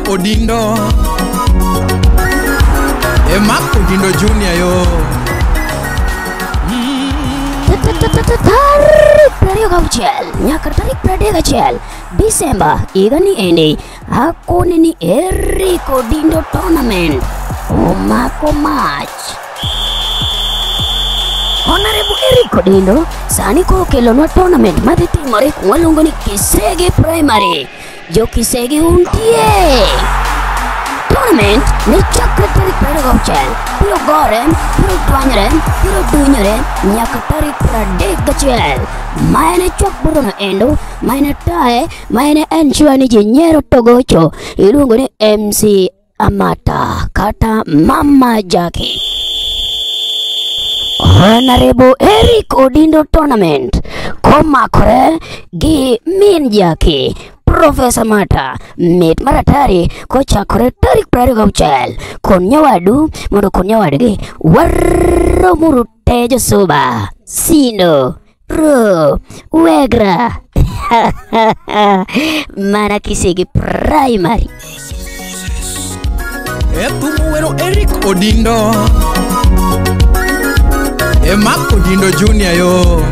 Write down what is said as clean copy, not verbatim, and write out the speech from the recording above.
Odindo. E Mark Odindo Junior yo. Tarik 26 nyaka tarik 31 Disemba higani endi akoni ni Eric Odindo Tournament omako mach. Honorable Eric Odindo sani koro okelonwa tournament madhi timore kuma waluongo ni Kisege Primary. Jo Kisege untie. Tournament ne chakre tarik 26 biro gore, biro dwanyore, biro dunyore nyaka tarik 31. Ma en e chwak burono endo, ma en e taye, ma en e ensure ni ji nyiero to gocho. Iluongo ni MC Amata kata Mama Jackie. Honorable Eric Odindo Tournament komakore gi min Jackie Profesa Mata mit maratari kochakore tarik 26 kon nyawadu mondo kon nyawadgi waromuru te josuba Sindo Ro Wegra mana Kisege Primary. E thum wero Eric Odindo. E Mark Odindo Junior yo.